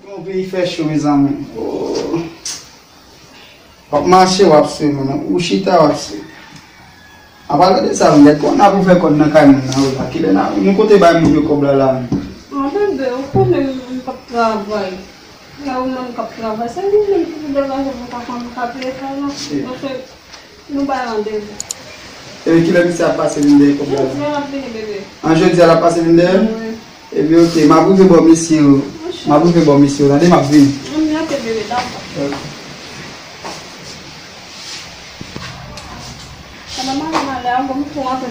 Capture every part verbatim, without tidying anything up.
Yon peyi fè cho, mezanmi. Oh. W ap mache, w ap swe, men ou chita, w ap swe. An palan de sa, m gèt kòb n ap ouvè kòb nan kay moun nan, wi, la. Kilè n a, nou kote bay moun yo kòb la, la, menm? An, bebe, ou konnen m p ap travay. La, ou menm k ap travay, se ou menm ki pou degaje pou w ka konn ka peye kay la. Wi. Paske nou bay randevou. Epi kilè misye ap pase vin dèyè kòb la, la? Jodi a l ap vini, bebe. An, jodi a l ap pase vin dèyè? Wi. Ebyen, oke, m ap rive bò mesye yo. M ap rive bò mesye yo, tande, m ap vini. Mwen mete bebe, dakò. Ok. Sa va mal, mal, a, bon, m pou antre.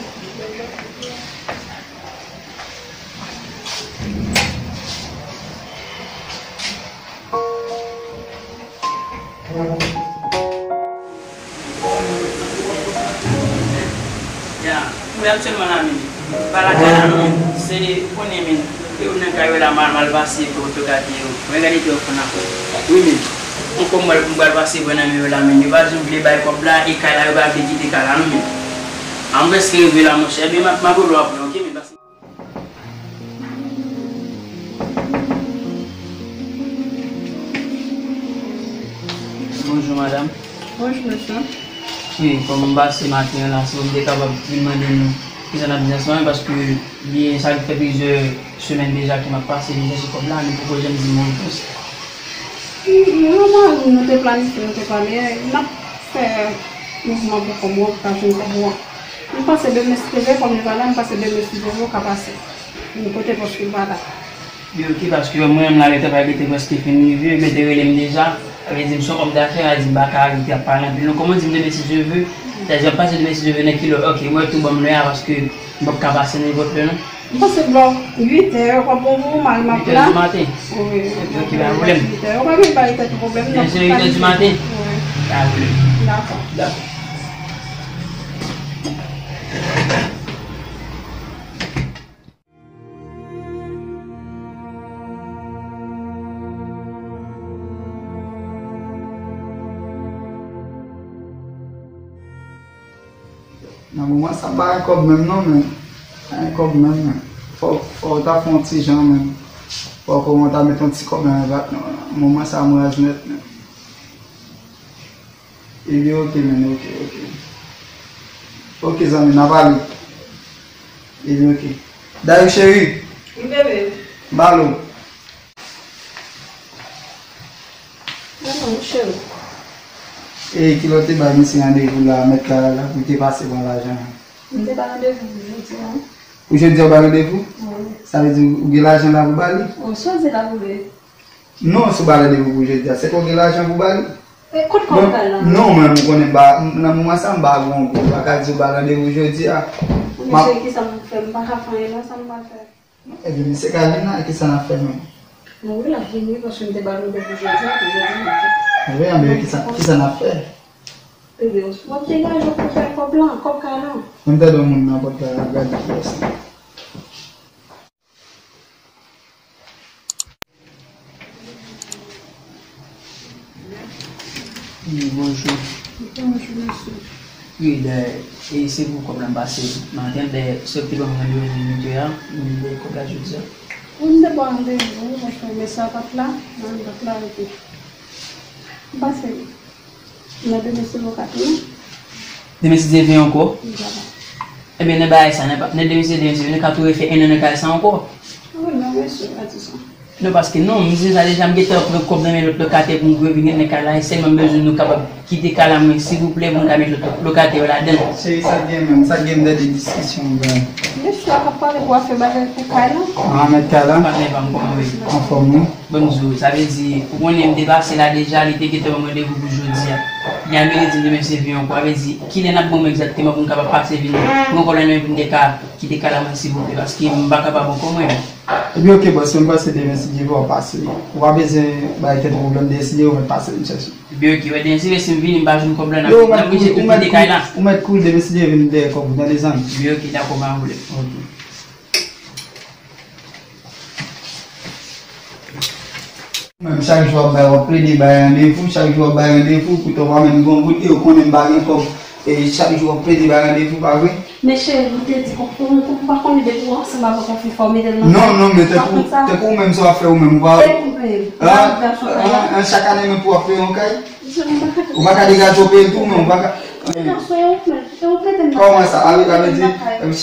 Ya, m wè aktyèlman la, men pa lakay la non, se, ou konnen, men, e ou nan kay yo la, mal, mal pase, pou yo gade yo. Mwen gade telefòn nan. Wi, men, yon kòb mwen, m pral pase pran nan men yo la, men yo pa janm vle bay kòb la, e kay la, yo pa vle kite kay la non, men. A, m prèske rive la, monchè, men m ap, m ap rele w apre, oke, men pase. Bonjou, madanm. Bonjou, mesye. Wi, kòm m pase maten an la, si w te kapab vin mande nou kisa n ap di ansanm, paske byen sa fè plizyè semèn deja ke m ap pase vin chèche kòb la, nou poko janm di m yon repons. Mwen, mwen, nou te planifye, nou te pale, n ap fè mouvman pou kòb ou an, pou ka jwenn kòb ou an. M panse demen si Dye vle, kòm li pa la, m panse demen si Dye vle, ou ka pase. M kote pòs li pa la. Li oke, paske mwen menm la, lè travay gentan prèske fin rive, yo gentan rele m deja. Sa vle di m se yon òm dafè, a di m pa ka rete ap pale anpil non. Kòman w di m demen si Dye vle? Sa vle di m ap pase demen si Dye vle nan ki lè? Oke, mwen tou ban m lè a, paske m p ap ka pase nenpòt lè non. M panse bò uit è, w ap bon pou ou, mari m ap la. Uit è di maten? Wi. Oke, pa pwoblèm. Uit è, ou pa gen bay tèt ou pwoblèm non. Byen si uit è di maten? Wi. Pa pwoblèm. Dakò. Dakò. Nan moman sa, m pa gen kòb menm non, men. Pa gen kòb menm, men. Fò, fò w ta fè yon ti jan, men. Fò w kòman w ta met yon ti kòb nan men patnè w la. Moman sa, m raz nèt, men. Ebyen, oke, men, oke, oke. Oke, zanmi, n a pale. Ebyen, oke. Dayou, cheri. Wi, bebe. M pale w. Madanm, cheri. E, kilè w te bay misye randevou la, mèt kay la, pou l te pase pran lajan an? M te bay randevou pou jodi a. Pou jodi a, w bay randevou? Wi. Sa vle di ou gen lajan la pou ba li? Wi, chwazi la pou li. Non, si w bay randevou pou jodi a, se ke w gen lajan pou ba li? E, kot kòb kay la? Non, mwen, m konnen m pa, nan moman sa, m pa gen yon goud, m pa ka di w bay randevou jodi a. Mesye, kisa m fè? M pa ka fè anyen, non, sa m pral fè? Ebyen, misye ka vin la, kisa n ap fè menm? Mwen wi, l ap vin wi, paske m te ba l randevou jodi a, pou jodi maten. Wi, anben, kisa, kisa n ap fè? Ebyen, w ap degaje w pou fè kòb la, kòb kay la. Menm tande yon moun nan pòt kay la, ap gade kiyès li. Wi, bonjou. Bonjou, mesye. Wi, dayè, e se pou kòb la m pase maten, dayè, sè w te ban m randevou uit è a, m vin dèyè kòb la jodi a. Wi, m te ba w randevou, paske mesye a pa t la, mari m pa t la, epi m pase nan demen si Dye vle ankò. Demen si Dye vle ankò? Wi, papa. Ebyen, nan bagay sa, nan pa, nan demen si Dye vle, nou ka tou refè en an nan kay sa ankò. Wi, non, mesye, pa di sa. Non, paske non, m di sa deja, m gentan pran kòb nan men lòt lokatè pou m revin nan kay la, e sèlman m bezwen nou kapab kite kay la mwen, silvouplè, pou m ka met lòt lokatè yo ladan l. Cheri, sa k gen menm, sa k gen m tande diskisyon w gen? Mesye a k ap pale pou afè bagay pou kay la. Ah, mèt kay la? Patnè pa m, kòman w ye? Anfòm, wi. Bon, m di w, sa vle di, ou konnen m te pase la deja, li te gentan ban m randevou pou jodi a. Li a vini di m demen se vin ankò, sa vle di, kilè n ap bon egzakteman pou m kapab pase vin pran kòb la nan men pou m te ka kite kay la mwen silvouplè, paske m pa kapab ankò mwen. Ebyen, oke, bòs, mwen panse demen, si Dye vle, w ap pase. Ou pa bezwen bay tèt ou pwoblèm, demen, si Dye vle, w mèt pase vin chèche. Ebyen, oke, wè, demen, si vle, si m vini, m pa jwenn kòb la, n ap, n ap oblije tou kite kay la. Ou mèt kouri, demen, si Dye vle, vin dèyè kòb ou, tande, zanmi? Ebyen, oke, dakò, pa gen pwoblèm. Oke. Ou menm chak jou w ap bay, w ap plede bay randevou, chak jou w ap bay randevou, poutan w pa menm gen yon goud, e ou konnen m pa gen kòb, e chak jou w ap plede bay randevou, pa vre? Men cheri, m te di, ou, ou, ou pa konnen depi w ansanm avèk yon fi fò w mete l nan kay? Non, non, men tankou, tankou ou menm sa w ap fè ou menm, ou pa. E ou menm, ah, ah, ah, chak ane menm pou w ap peye yon kay? Ou pa ka degaje w peye l tou, men ou pa ka. Kòman sa? Avèk, avèk di,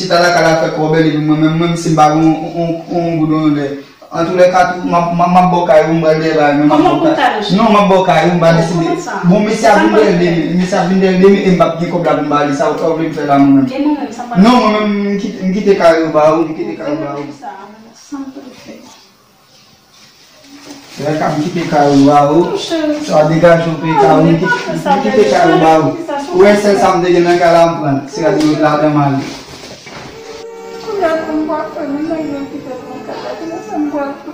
chita lakay la fè kòb, epi mwen menm, mwen menm si m pa gen yon, yon, yon, yon goud, yon lè. Antoulèka, tou, m ap, m ap, m ap ba w kay ou, m pral dèyè bagay, men m ap ba w kay. Non, m ap ba w kay ou, m pa deside. Bon, mesye ap vin dèyè demen, mesye ap vin dèyè demen, e m p ap gen kòb la pou m ba li, sa w, sa w vle m fè la, mwen menm? Non, mwen menm, m kite, m kite kay ou ba ou, m kite kay ou ba ou. Lè ka m kite kay ou ba ou, sa degaje w peye kay ou, m kite, m kite kay ou ba ou. Ou wè sèl sa m te gen nan kay la, m pran l. Se gade yo ladan m ale. Kounye a, m pral fè, m nan yon kite nan kay la, kounye a sa m pral fè.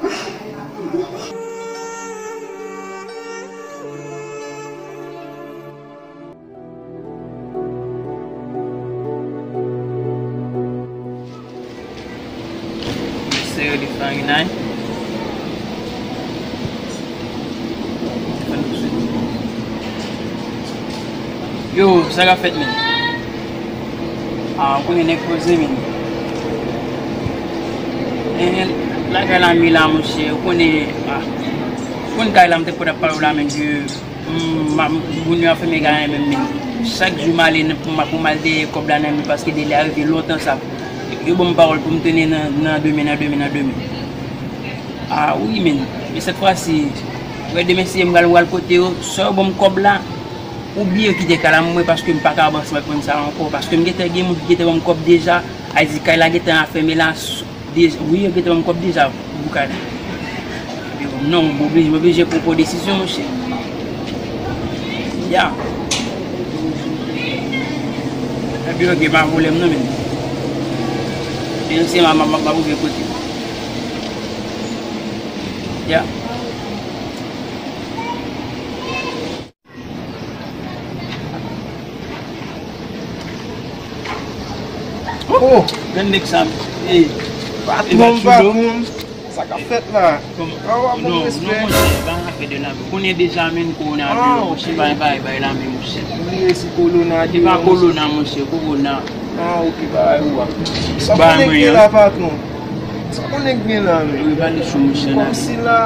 Sere de farinay. Yo, sa k ap fèt, men? Ah, ou konnen nèg poze, men. Eh, lakay la, mi la, monchè, ou konnen, ah, ou konn kay la, m te pwòt ap pale w la, men, ke M, m, moun yo ap fè men gayen menm, men chak jou m ale nan, pou m, pou m al dèyè kòb la nan men, paske dèlè a rive lontan sa. Yo ban m pawòl pou m tounen nan, nan demen, nan demen, nan demen. Ah wi, men, men sèt fwa si, wè demen si m pral, pral kote yo, swa yo ban m kòb la, oubyen yo kite kay la mwen, paske m pa ka avanse avèk moun sa ankò, paske m gentan gen moun ki gentan ban m kòb deja, a di kay la gentan afèmen la, Deja, wi, yo gentan ban m kòb deja pou kay la. Epi, non, m oblije, m oblije pran, pran desizyon, monchè. Ya. Epi, ok, pa pwoblèm, non, men. Demen si m a, m a, m a, m a rive kote. Ya. Oh, grann nèg sa, e, patwon, patwon, sa k ap fèt la? Kòman? Ah, w ap ban m respè. Non, non, monchè, pa afè de la. Ou konnen deja, men, kowona vini, monchè, bay, bay, bay la, men, monchè. Bliye sou kowona. Se pa kowona, monchè, kowona. Ah, ok, bagay ou a. Sa konnen gen la, patwon? Sa konnen gen la, men? Wi, ba li cho, monchè, la. Kòmsi la,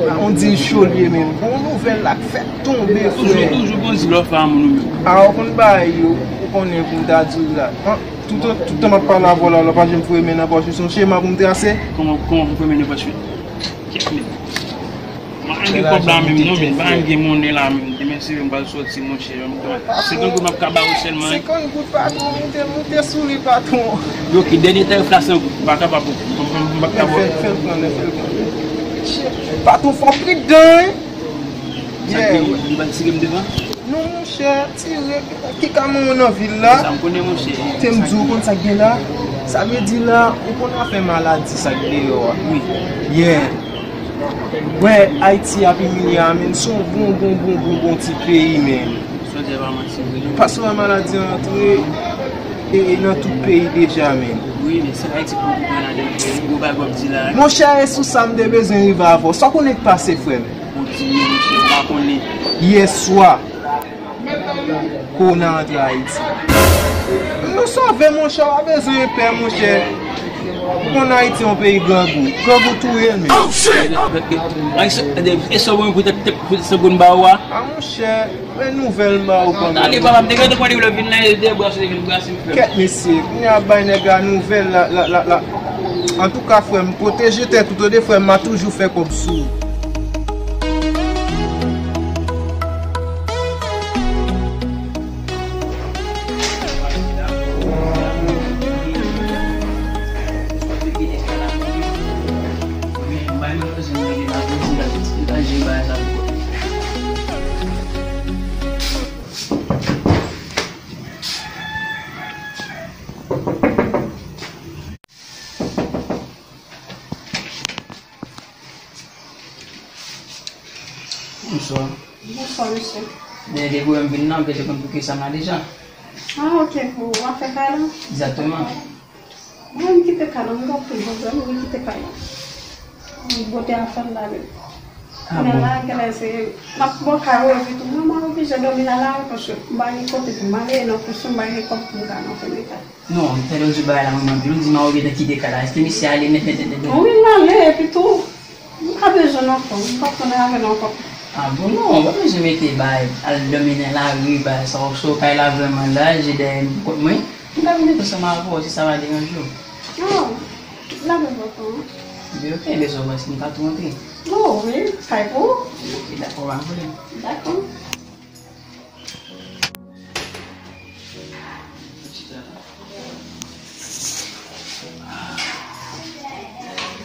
la, on di cho l ye, men. Bon nouvèl la k fèk tonbe, frè. Toujou, toujou bon di lòf a moun ou menm. A, ou konn bagay yo, ou konnen pou m ta di w la. An, toutan, toutan m ap pale avè w la, w pa janm foure men nan pòch ou, se yon chema pou m trase. Kòman, kòman pou m foure men nan pòch ou? Kèt, men. Mwen gen kòb la menm non, men pa gen monnen la menm. Demen si m pral sòti, monchè. Senkant goud m ap ka ba ou sèlman. Senkant goud, patwon, moute, moute sou li, patwon. Yo, ki dènye tarif la, senkant goud. M pa kapab, m pa kapab. Fè, fè l pran, fè l pran. Patwon, fò pridan, wi. Sa k gen, li pa tire m devan? Non, monchè. Tire, ki ka moun nan vil la? Sa m konnen, monchè. Te m di w konn sa k gen la? Sa vle di la, ou konn afè maladi sa k deyò a? Wi. Yeah. Wè, Ayiti ap imilye a, men, se yon bon, bon, bon, bon, bon ti peyi, men. Sa w di a pa manti, vre, non? Paske wè maladi an antre, e, e nan tout peyi deja, men. Wi, men se Ayiti pou, pou pran ladan, vre. Gwo bagay w ap di la. Monchè, e sou sa m te bezwen rive avè w. Sa w konnen k pase, frè m? Ou di, monchè, m pa konnen. Yèswa. Kowona antre Ayiti. Nou sove, monchè, w pa bezwen pè, monchè. Ou konn Ayiti yon peyi grangou. Grangou touye l menm. E sa w pou te, te, te, te segonn ba ou a? A, monchè, men nouvèl m ba ou kanmenm. Tande, papa, m te gentan konnen lè w vin la, e de bra sou te vin brase m, frè m. Kèt, mesye, kounye a bay nèg la nouvèl la, la, la, la. Antouka, frè m, pwoteje tèt ou, tande, frè m, m a toujou fè kòb sou ou. Bonswa. Bonswa, mesye. Dèyè depi w wè m vin la, m te konn pou ki sa m la deja. Ah, ok, pou afè kay la? Egzakteman. Mwen, m kite kay la, m gade tout bon, m kite kay la. M bote afè m la, men. Ah bon? Kounye a la, genlè se, m ap bò kay ou, epi tou, mwen, mwen oblije dòmi nan lari, paske m pa gen kote pou m ale, non, paske m pa gen kòb pou m ka nan fè mekay. Non, m tande w di bagay la, mwen, anpil, ou di m a oblije kite kay la. Èske misye ale nèt, nèt, nèt, nèt, nèt? Wi, l ale, epi tou, m pa bezwen l ankò, m p ap konnen avè l ankò. Ah bon, non, ou pa bezwen mete bay, al dòmi nan lari, bay sa, ou so kay la vrèman laj, e dèyè m pou kont mwen. M ka vin ret ansanm avè w, si sa pa deranje w. Non, la gen lontan. Ebyen, ok, lè sa w panse m ka tou antre. Oh, wi, kay pou ou. Ok, dakò, pa gen pwoblèm. Dakò.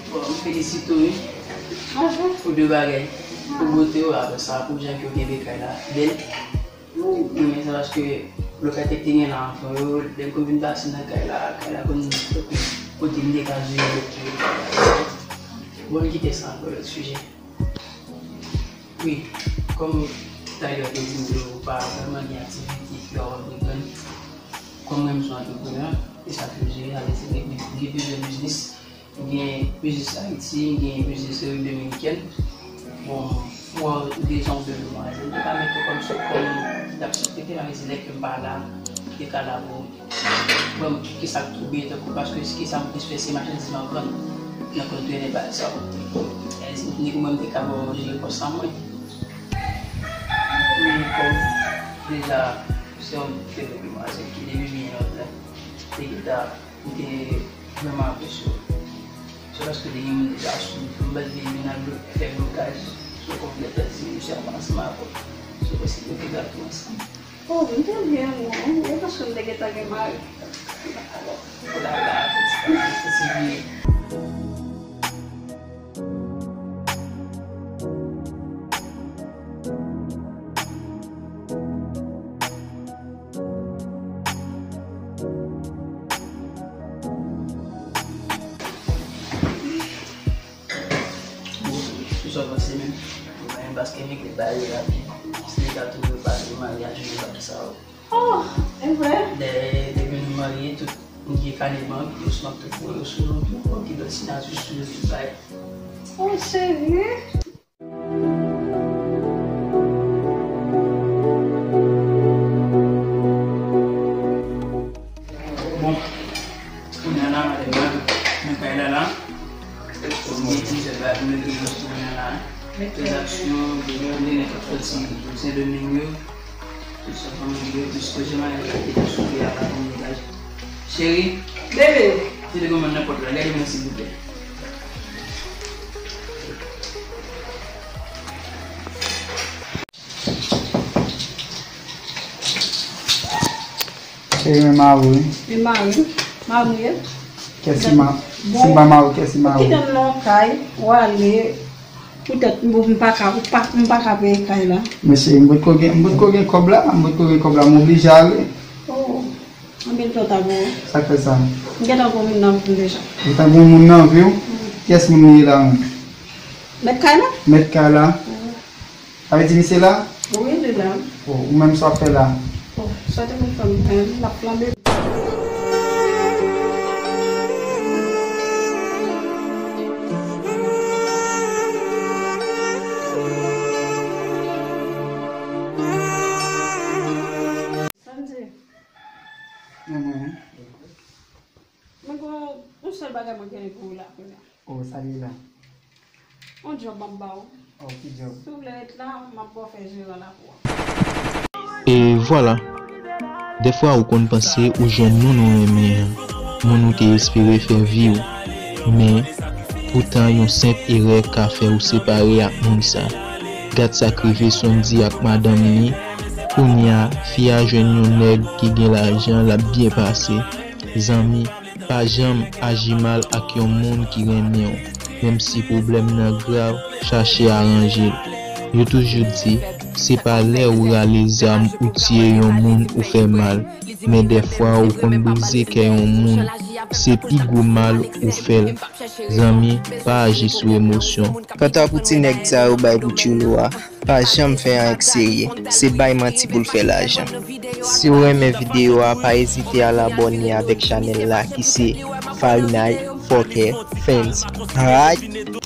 Bon, m felisite w, wi. Pou de bagay. Pou bote w, apre sa, pou jan ke w kenbe kay la bèl. Mwen renmen sa paske lokatè k te gen la anvan yo, lè m konn vin pase nan kay la, kay la konn tankou kote m te ka jwe lòt jwe. Bon, n kite sa ankò lòt sijè. Wi, kòm talè w te di m ke w pa vrèman gen aktivite ke w ap antreprann, kòm mwen m se yon antreprenè, e sa ke m jere, sa vle di mwen gen plizyè biznis. M gen biznis Ayiti, m gen biznis Repiblik Dominikèn. Bon, m wè w deja yon bèl demwazèl. M te ka mete w kòm sou kòm ti aksyon. Te te mari se lè ke m pa la, m te ka la pou ban m kisa k tou byen tankou, paske kisa m plis fè se machandiz m ap vann nan kontènè bagay sa yo. E si nèg mwen m te ka ba w jere pòs sa mwen. Men kòm deja se yon bèl demwazèl ki depi byen lontan te gentan M te vrèman apresye w. Se paske te gen moun deja sou m, m pa t vle vin al fè blokaj sou konplè tèt si misye ap ansanm avè w. Se posib nou te ka tou ansanm. Oh, m te byen, non. E paske m te gentan gen mari. Alò, oh la la, ti, ti, ti, ti, Bon, sou sa w panse menm? Mwen, paske m regle bagay yo rapid. Si li ta twouve w pase maryaj, ou pa sa w. Oh, e vre? Dèyè, depi nou marye, tout, m gen kanè bank yo, sou m ap tout voye yo sou non m, tout bank ki dwe siyati sou yo, tout bagay. Oh, cheri. Bon, kounye a la, madanm nan, nan kay la la. Bon, gen plizyè bagay pou m regle nan kounye a la. Tranzaksyon, de lè, de lè k ap sòti Sendomeng yo. Tout sa fanmi m yo, plis pwochènman, lè m te sou pye a, pa konn bagay. Cheri, bebe, telefonn mwen nan pòt la, gade mwen silvouplè. Cheri, men mari w wi. Men mari, mari w ye. Kèsi ma, si m pa mari w, kèsi mari w? Kite m nan kay, w ale. Poutèt m, m pa ka, m pa, m pa ka peye kay la. Men cheri, m potko gen, m potko gen kòb la, m potko gen kòb la, m oblije ale. Oh, anben l twò ta pou ou. Sa k fè sa? M gentan gen moun nan vi m deja. Ou gentan gen moun nan vi w? Mm. Kiyès moun li ye la menm? Mèt kay la? Mèt kay la? Mm. Sa vle di misye la? Wi, li la. Oh, ou menm sa w ap fè la? Oh, sa te konn fè m, l ap flanbe. Sandy. Mwen, mwen. Mwen gen yon sèl bagay mwen gen pou ou la kounye a. Oh, sa li la? Yon djòb m ap ba w. Oh, ki djòb? Si w vle ret la, m ap ba w fè jeran lakou a. E vwala. Dèfwa ou konn panse ou jwenn moun ou renmen an, moun ou te espere fè vi w. Men, poutan yon senp erè ka fè ou separe ak moun sa. Gad sa k rive Sandy ak madanm li. Kounye a, fi a jwenn yon nèg ki gen lajan, l ap byen pase. Zanmi, pa janm aji mal ak yon moun ki renmen w. Menm si pwoblèm nan grav, chache aranje l. Yo toujou di, se pa lè ou rale zam ou tiye yon moun ou fè mal, men dèfwa ou konn brize kè yon moun. Se pi gwo mal ou fè l. Zanmi, pa aji sou emosyon. Kanta pou ti nèg sa yo bay pou tchoulo a, pa janm fè anyen k serye, se bay manti pou l fè lajan. Si w renmen videyo a, pa ezite al abòne avèk chanèl la ki se Farinay Fòkè Fans. Alright?